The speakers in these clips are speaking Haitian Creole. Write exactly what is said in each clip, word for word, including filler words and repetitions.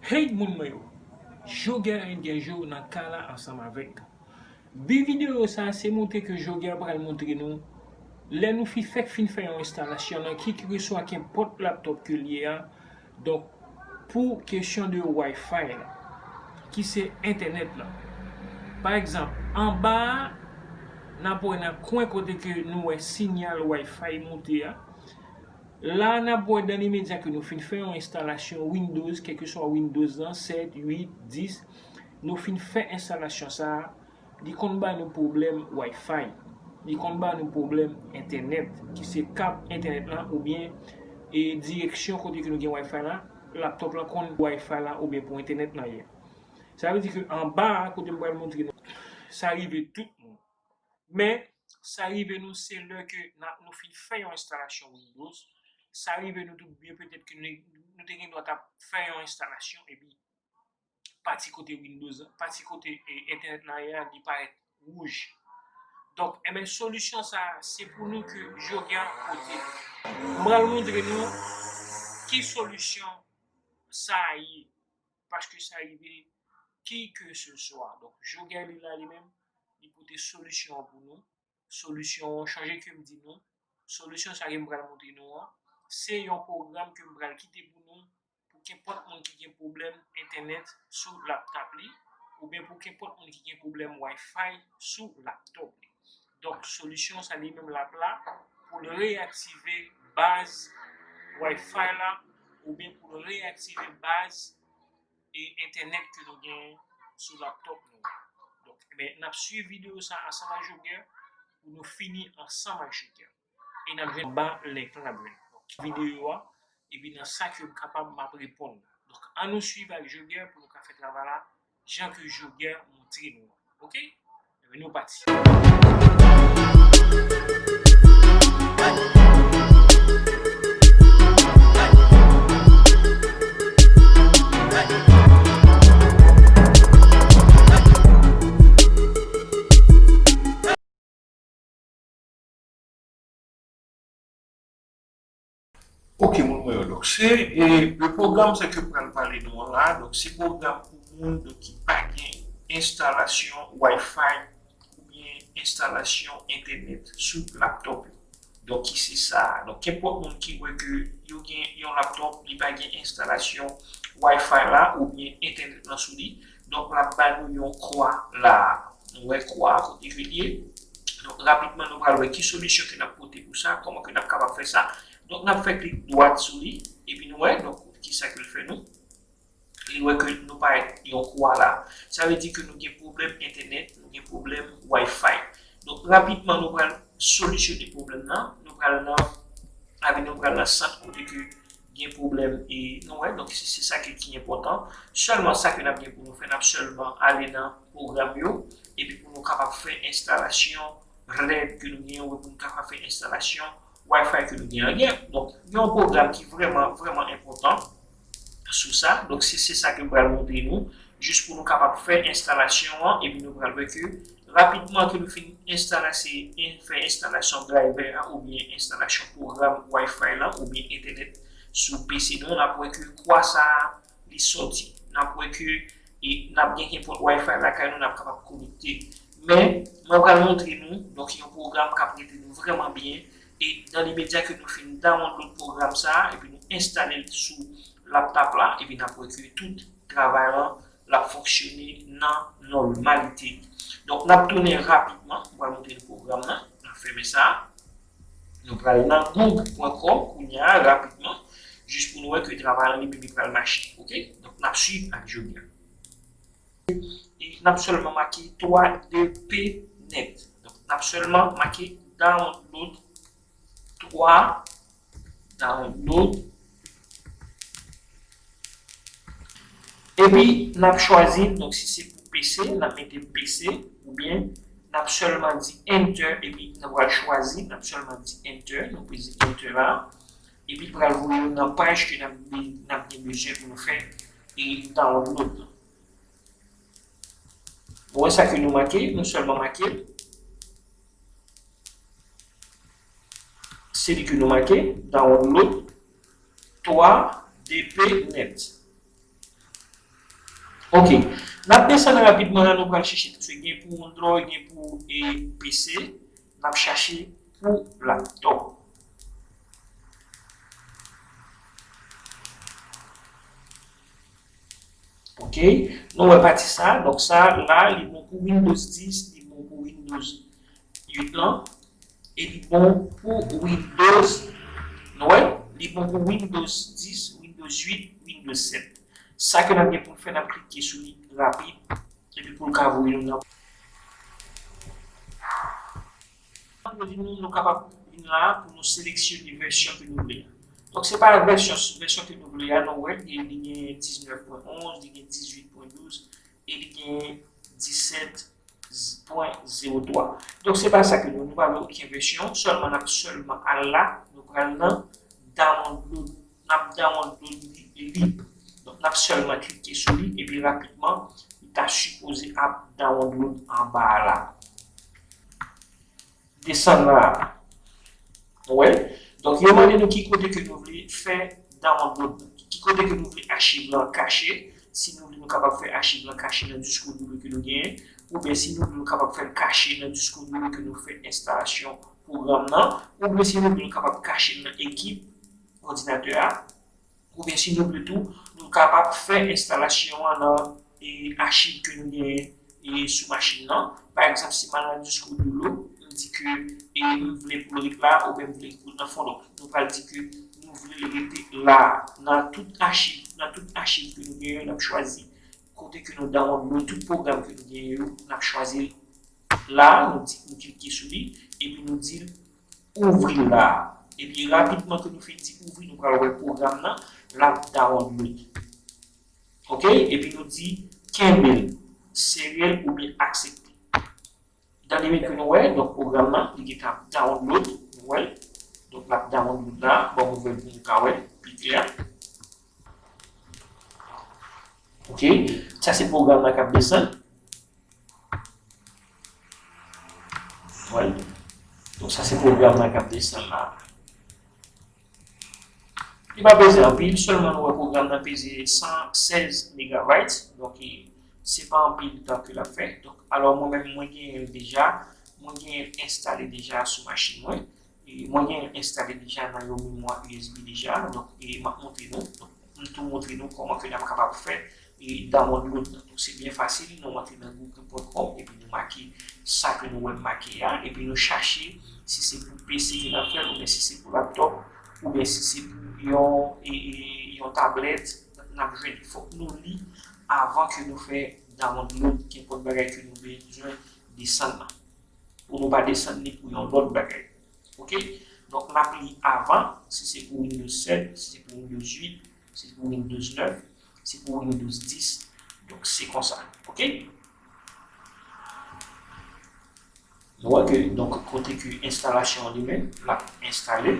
Hey moun mwen yo, Joguer N K Joe nan kay la ansanm avèk. Bi videyo sa a se montre ke Joguer pral montre nou lè nou fi fèk fin fè yon enstalasyon nan ki, kèlkeswa kenpòt laptòp ke l ye a. Donk, pou kesyon de Wi-Fi la, ki se entènèt la. Pa egzanp, anba a, n ap wè nan kwen kote ke nou wè siyal Wi-Fi monte a. La, n ap wè dan limedya ke nou fin fè yon enstalasyon Windows, kèlkeswa Windows lan, sèt, uit, dis, nou fin fè enstalasyon sa a, li konn ba nou pwoblèm Wi-Fi, li konn ba nou pwoblèm entènèt, ki se kab entènèt lan oubyen, e, direksyon kote ke nou gen Wi-Fi la, laptòp lan konn Wi-Fi la oubyen pou entènèt lan ye. Sa vle di ke anba a, kote m pral montre nou, sa rive tout moun. Men, sa rive nou, se lè ke n a, nou fin fè yon enstalasyon Windows. Sa rive nou tou byen, petèt ke nou, nou te gen dwa t ap fè yon enstalasyon, epi pati kote Windows, pati kote, e, entènèt lan ye a, li parèt wouj. Donk, enben, solisyon sa a, se pou nou ke Joguer pote. M pral montre nou ki solisyon sa a ye, paske sa rive kèlkeswa. Donk, Joguer li la li menm, li pote solisyon an pou nou. Solisyon an, chonje ke m di nou, solisyon sa ke m pral montre nou an, se yon pwogram ke m pral kite pou nou, pou kenpòt moun ki gen pwoblèm entènèt sou laptòp li, oubyen pou kenpòt moun ki gen pwoblèm Wi-Fi sou laptòp li. Donk, solisyon sa li menm l ap la pou l reyaktive baz Wi-Fi la, oubyen pou l reyaktive baz e entènèt ke nou genyen sou laptòp nou. Donk, men, n ap swiv videyo sa ansanm ak Joker pou nou fini ansanm ak Joker. E n ap jwenn anba link lan, n ap jwenn. Donk, videyo a, epi nan sa ke m kapab, m ap reponn. Donk, annou swiv ak Joker pou nou ka fè travay la jan ke Joker montre nou an. Oke? Ebyen, nou pati. Ok, moun mwen yo. Donk, se, e, le pwogram sa ke m pral pale nou an la. Donk, se pwogram pou moun, donk, ki pa gen enstalasyon Wi-Fi oubyen enstalasyon entènèt sou laptòp yo. Donk, ki se sa. Donk, kenpòt moun ki wè ke yo gen yon laptòp, li pa gen enstalasyon Wi-Fi la oubyen entènèt lan sou li. Donk, l ap ba nou yon kwa la. Nou wè kwa a kote ke l ye. Donk, rapidman, nou pral wè ki solisyon ke n ap pote pou sa, kòman ke n ap kapab fè sa. Donk, n ap fè klik dwat sou li, epi nou wè, donk, ki sa ke l fè nou. Li wè ke nou parèt yon kwa la. Sa vle di ke nou gen pwoblèm entènèt, nou gen pwoblèm Wi-Fi. Donk, rapidman, nou pral solisyone pwoblèm nan. Nou pral nan, epi nou pral nan sant kote ke gen pwoblèm e nou wè, donk se, se sa ki, ki enpòtan. Sèlman sa ke n ap gen pou nou fè, n ap sèlman ale nan pwogram yo, epi pou nou kapab fè enstalasyon rèd ke nou genyen, oubyen pou nou kapab fè enstalasyon Wi-Fi ke nou genyen. Donk, gen yon pwogram ki vrèman, vrèman enpòtan sou sa. Donk, se, se sa ke m pral montre nou, jis pou nou kapab fè enstalasyon an, epi nou pral wè ke rapidman ke nou fin enstalasyon, fè enstalasyon drivè a oubyen enstalasyon pwogram Wi-Fi lan oubyen entènèt sou P C nou, n ap wè ke kwa sa a, li sòti. N ap wè ke, e, n ap gen kenpòt Wi-Fi lakay nou, n ap kapab konekte. Men, mwen pral montre nou, donk, yon pwogram k ap ede nou vrèman byen. E dan limedya ke nou fin download pwogram sa a, epi nou enstale l sou laptòp la, epi n ap wè ke tout travay lan, l ap fonksyone nan nòmalite. Donk, n ap tounen rapidman, mwen pral montre nou pwogram nan, n ap fèmen sa. Nou pral nan google pwen kòm kounye a rapidman, jis pou nou wè ke travay lan li menm li pral mache, oke? Donk, n ap swiv ak Joker. E n ap sèlman make twa D P net. Donk, n ap sèlman make download twa, download. Epi, n ap chwazi, donk, si se pou P C, n ap mete P C, oubyen n ap sèlman di enter, epi nou pral chwazi, n ap sèlman di enter, nou peze enter la, epi l pral voye nou nan paj ke n ap, n ap gen bezwen pou nou fè e download lan. Bon, sa ke nou make, nou sèlman make l. Se li ke nou make, download twa D P net. Ok, n ap desann rapidman la, nou pral chèche tou se gen pou Android, gen pou e, P C, n ap chache pou laptop. Ok, nou wè pati sa, donk sa la, li bon pou Windows dis, li bon pou Windows uit lan, e li bon pou Windows, nou wè, li bon pou Windows dis, Windows uit, Windows sèt. Sa ke n ap gen pou n fè, n ap klike sou li rapid, epi pou l ka voye nou nan. Jodi nou, nou kapab vin la pou nou seleksyone vèsyon ke nou vle a. Donk, se pa vèsyon, vèsyon ke nou vle a, nou wè, li, li gen diznèf pwen onz, li gen dizuit pwen douz, e li gen disèt pwen zewo twa. Donk, se pa sa ke nou, nou pa vle okenn vèsyon, sèlman n ap sèlman al la, nou pral nan download, n ap download li lib. Donk, n ap sèlman klike sou li, epi rapidman, li ta sipoze ap download anba a la. Desann la. Ou wè? Donk, yo mande nou ki kote ke nou vle fè download lan. Ki kote ke nou vle achiv lan kache. Si nou vle, nou kapab fè achiv lan kache nan disko dur ke nou genyen. Oubyen si nou vle, nou kapab fè l kache nan disko dur ke nou fè enstalasyon pwogram nan. Oubyen si nou vle, nou kapab kache l nan ekip òdinatè a. Oubyen si nou vle tou, nou kapab fè enstalasyon an nan e, achiv ke nou genyen e, sou machin nan. Pa egzanp, si m al nan disko dur, m di ke e, m vle pou l ret la, oubyen m vle pou l nan fon. Donk, nou pral di ke nou vle l rete la. Nan tout achiv, nan tout achiv ke nou genyen, n ap chwazi kote ke nou download tout pwogram ke nou genyen yo, n ap chwazi la, nou di, nou klike sou li, epi nou di l ouvri la. Epi rapidman ke nou fin di ouvri, nou pral wè pwogram nan, l ap download. Ok? Epi nou di kenbe l, sere l oubyen aksepte. Dan limit ke nou wè, donk pwogram nan, li gentan ap download, nou wè l. Donk l ap download la, bon, m ouvè l pou nou ka wè pi klè. Ok? Sa se pwogram nan k ap desann. Wè. Donk, sa se pwogram nan k ap desann la. Li pa peze anpil, sèlman nou wè pwogram nan peze san sèz megabyte. Donk, e, se pa anpil tan ke l ap fè. Donk, alò, mwen menm, mwen genyen l deja. Mwen genyen l enstale deja sou machin mwen. E mwen genyen l enstale deja nan yon memwa U S B deja. Donk, e m ap montre nou. Donk, m tou montre nou kòman ke n ap kapab fè e download nan. Donk, se byen fasil, nou rantre nan google pwen kòm epi nou make sa ke nou wè m make a, epi nou chache si se pou P C ke n ap fè l, oubyen si se pou laptop, oubyen si se pou yon, e, e, yon tablèt, n ap jwenn li. Fòk nou li avan ke nou fè download kenpòt bagay ke nou bezwen desann nan. Pou nou pa desann li pou yon lòt bagay. Ok? Donk, n ap li avan, si se pou Windows sèt, si se pou Windows uit, si se pou Windows nèf, si se pou Windows dis. Donk, se konsa. Ok? Nou wè ke, donk, kote ke enstalasyon an li menm, l ap enstale.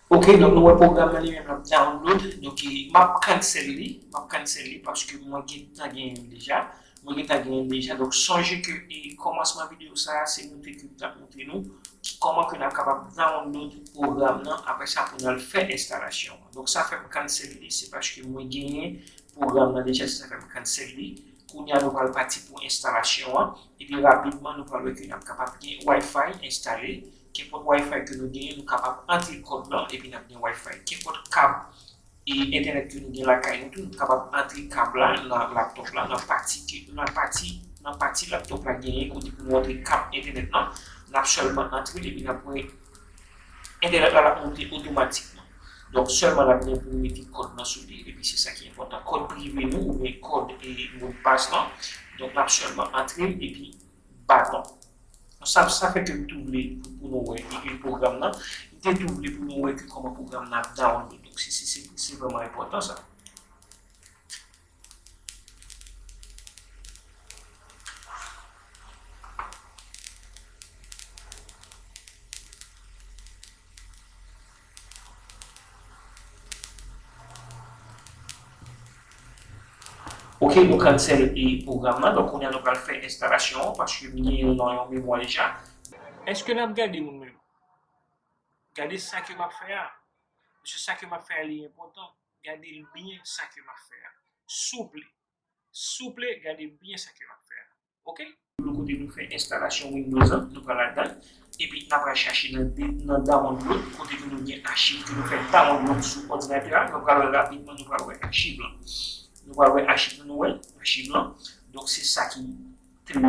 Ok, donk nou wè pwogram nan li menm l ap download. Donk, e, m ap cancel li, m ap cancel li paske mwen gentan genyen l deja. Mwen gentan genyen l deja. Donk, sonje ke e kòmansman videyo sa a, se montre ke m t ap montre nou ki, kòman ke n ap kapab download pwogram nan, apre sa pou n al fè enstalasyon an. Donk, sa fè m cancel li, se paske mwen genyen pwogram nan deja, se sa fè m cancel li. Kounye a, nou pral pati pou enstalasyon an. Epi, rapidman, nou pral wè ke n ap kapab gen Wi-Fi enstale. Kenpòt Wi-Fi ke nou genyen, nou kapab antre kòd lan, epi n ap gen Wi-Fi. Kenpòt kab e entènèt ke nou gen lakay nou tou, nou kapab antre kab la nan laptop la, nan pati ke, nan pati, nan pati laptop la genyen kote pou nou antre kab entènèt lan. N ap sèlman antre l epi n ap wè entènèt la, l ap monte otomatikman. Donk, sèlman n ap gen pou mete kòd lan sou li, epi se sa ki enpòtan. Kòd prive nou oubyen kòd e modpas lan. Donk, n ap sèlman antre l epi baton. Sa, sa fè ke m tou vle pou, pou nou wè e, e pwogram nan. M te tou vle pou nou wè ke kòman pwogram nan ap download. Donk, se, se, se, se vrèman enpòtan sa. Ok, nou cancel e pwogram nan. Donk, kounye a nou pral fè enstalasyon an, paske m genyen l nan yon memwa deja. Èske n ap gade moun menm? Gade sa ke m ap fè a. Paske sa ke m ap fè a, li enpòtan. Gade l byen, sa ke m ap fè a. Souple. Souple, gade byen sa ke m ap fè a. Ok? Pou kote nou fè enstalasyon Windows lan, nou pral ladan l. Epi n ap pral chache nan, de- nan download, kote ke nou gen achiv ke nou fè download sou òdinatè a. Nou pral wè rapidman, nou pral wè achiv lan. Nou pral wè achiv lan, nou wè achiv lan. Donk, se sa ki,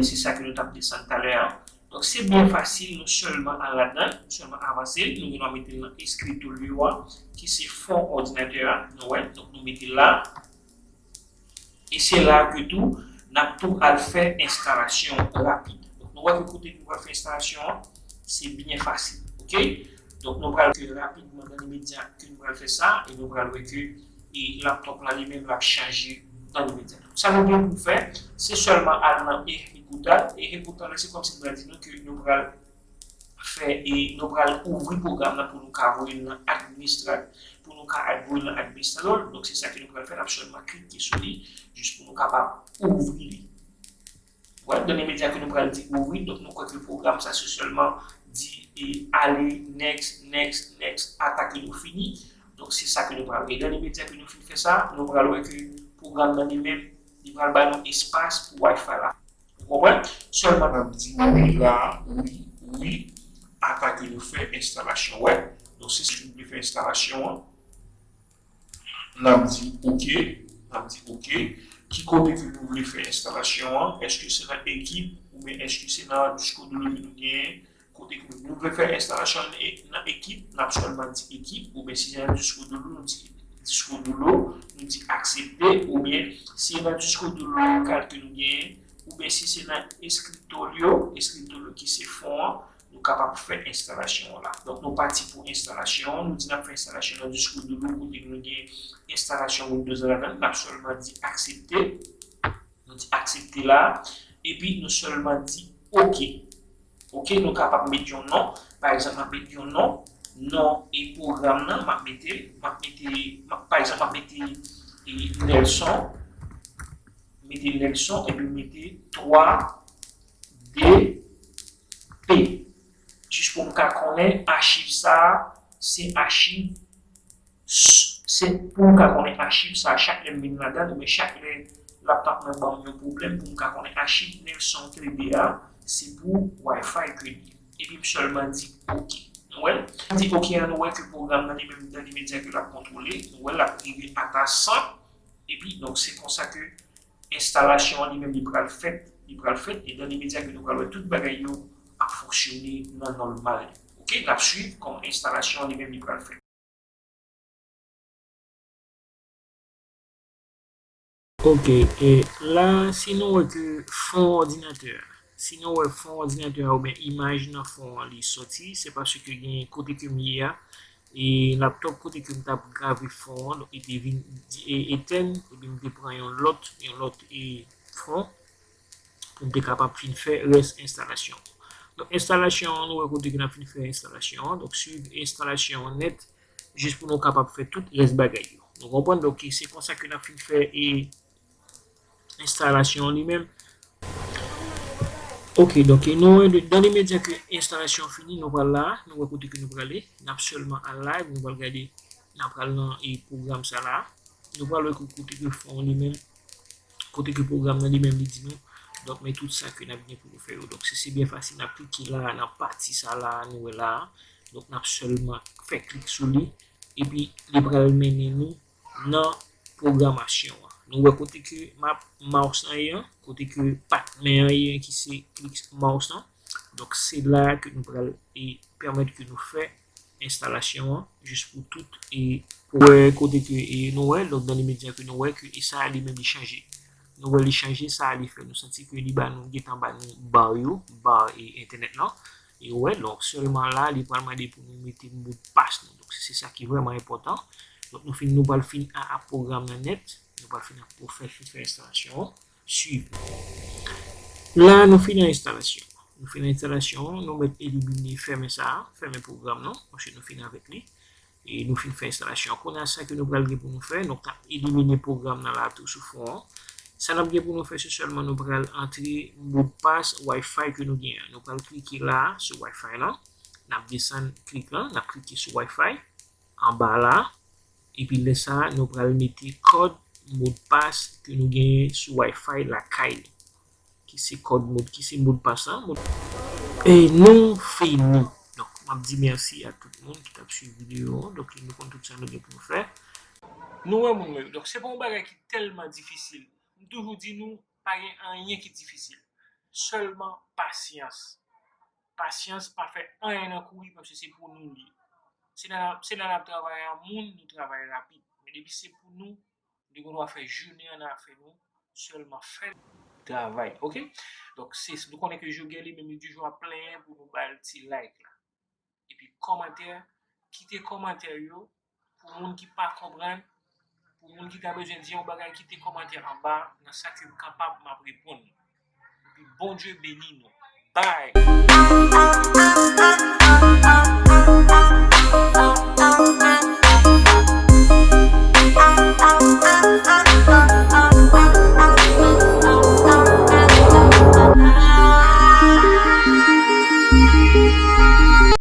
se sa ke nou t ap desann talè a. Donk, se byen fasil, nou sèlman al ladan l, nou sèlman avanse l, nou gen dwa mete l nan escritorio a, ki se fon òdinatè a, nou wè, donk nou mete l la. E se la ke tou, n ap tou al fè enstalasyon rapid. Donk, nou wè ke kote nou pral fè enstalasyon an, se byen fasil, ok? Donk, nou pral fè rapidman nan imedya ke nou pral fè sa, e nou pral wè ke e laptop la li menm l ap chaje nan imedya. Sa nou gen pou fè, se sèlman al nan Ejecutar. Ejecutar la, se kòmsi m pral di nou ke nou pral fè e nou pral ouvri pwogram nan pou nou ka voye l nan administra-, pou nou ka voye l nan administratè. Donk, se sa ke nou pral fè, n ap sèlman klike sou li, jis pou nou kapab ouvri li. Wè, nan imedya ke nou pral di ouvri, donk nou kwè ke pwogram sa se sèlman di e ale, next, next, next, ata ke nou fini. Donk, se sa ke nou pral wè. E nan imedya ke nou fin fè sa, nou pral wè ke pwogram nan li menm, li pral ba nou espas pou Wi-Fi la. Ou konprann? Sèlman n ap di wi la, wi, wi, ata ke nou fè enstalasyon. Wè, donk se si nou vle fè enstalasyon an. N ap di ok, n ap di ok. Ki kote ke nou vle fè enstalasyon an? Èske se nan ekip oubyen èske se nan disco duro ke nou genyen? Kote ke nou vle fè enstalasyon nan e- nan ekip, n ap sèlman di ekip, oubyen si se nan disco duro, nou di disco duro, nou di aksepte, oubyen si se nan disco duro lokal ke nou genyen, oubyen si se nan escritorio, escritorio ki se fon an, nou kapab fè enstalasyon an la. Donk, nou pati pou enstalasyon an. Nou di n ap fè enstalasyon nan disco duro kote nou gen enstalasyon Windows la ladan l. N ap sèlman di aksepte. Nou di aksepte la. Epi, nou sèlman di ok. Ok, nou kapab met yon non. Pa egzanp, m ap met yon non. Non e pwogram nan, m ap mete l. M ap mete, m ap, pa egzanp, m ap mete e, Nelson. Mete Nelson, epi mete twa D P. Jis pou m ka konnen achiv sa a, se achiv, s- se pou m ka konnen achiv sa a, chak lè m vin ladan l, oubyen chak lè laptop mwen ban m yon pwoblèm, pou m ka konnen achiv Nelson trede a, se pou Wi-Fi ke li ye. Epi m sèlman di ok. Nou wè? M di ok an, nou wè ke pwogram nan li menm, nan imedya ke l ap kontwole, nou wè l ap rive ata san. Epi, donk, se konsa ke enstalasyon an li menm li pral fèt, li pral fèt, e nan imedya ke nou pral wè tout bagay yo ap fonksyone nan nòmal yo. Ok, n ap swiv kòman enstalasyon an li menm li pral fèt. Ok, e la, si nou wè ke fon òdinatè a, si nou wè fon òdinatè a oubyen imaj nan fon an li sòti, se paske gen kote ke m ye a, e laptop kote ke m t ap grave fon an, donk, li te vin di- e- etèn, epi m te pran yon lòt, yon lòt e fon pou m te kapab fin fè rès enstalasyon. Donk, enstalasyon an, nou wè kote ke n ap fin fè enstalasyon an. Donk, swiv enstalasyon an nèt, jis pou nou kapab fè tout rès bagay yo. Nou konprann? Donk, se konsa ke n ap fin fè e enstalasyon an li menm. Ok, donk nou wè de- dans les médias ke enstalasyon an fini, nou pral la, nou wè kote ke nou prale, n ap sèlman al la, nou pral gade, n ap pral nan e pwogram sa la, nou pral wè kote ke fon li menm, kote ke pwogram nan li menm li di nou, donk men tout sa ke n ap gen pou nou fè yo. Donk se se byen fasil, n ap klike la, nan pati sa la, nou wè la, donk n ap sèlman fè klik sou li, epi li pral mennen nou nan pwogramasyon an. Nou wè kote ke map mouse lan ye an, kote ke pat men an ye an ki se klik mouse lan. Donk se la ke nou pral e pèmèt ke nou fè enstalasyon an jis pou tout e pou wè kote ke e nou wè, donk dans les médias ke nou wè ke e sa li menm li chanje. Nou wè li chanje, sa li fè nou santi ke li ba nou gentan ba nou bar yo, bar e entènèt lan. E wè, donk sèlman la li pral mande pou nou mete modpas nou. Donk se sa ki vrèman enpòtan. Donk nou fin nou pral fin a ap pwogram nan nèt, nou pral fin ap pou fè fin fè enstalasyon an. Swiv. La nou fin nan enstalasyon. Nou fin nan enstalasyon, nou mèt elimine fèmen sa, fèmen pwogram nan, paske nou fin avèk li. E nou fin fè enstalasyon. Kounye a sa ke nou pral gen pou nou fè, nou ka elimine pwogram nan la tou sou fon an. Sa n ap gen pou nou fè, se sèlman nou pral antre modpas Wi-Fi ke nou gen an. Nou pral klike la sou Wi-Fi lan. N ap desann klik lan, n ap klike sou Wi-Fi anba la. Epi lè sa a, nou pral mete kòd modpas ke nou genyen sou Wi-Fi lakay nou. Ki se kòd mod, ki se modpas lan. Mod... E nou fini. Donk, m ap di mèsi a tout moun ki t ap swiv videyo an. Donk, nou konn tout sa nou gen pou nou fè. Nou wè moun mwen yo. Donk, se pa yon bagay ki tèlman difisil. M toujou di nou, pa gen anyen ki difisil. Sèlman pasyans. Pasyans, pa fè anyen nan kouri, paske se pou nou li ye. Se nan, se nan n ap travay a moun, nou travay rapid. Men depi se pou nou, nou gen dwa fè jounen an nan afè nou, sèlman fè travay, ok? Donk, se, nou konnen ke Jogè li menm li toujou ap plenyen pou nou ba l ti like la. Epi kòmantè, kite kòmantè yo pou moun ki pa konprann, pou moun ki ta bezwen di yon bagay, kite kòmantè anba, nan sa ke m kapab, m ap reponn nou. Epi Bondye beni nou. Bye!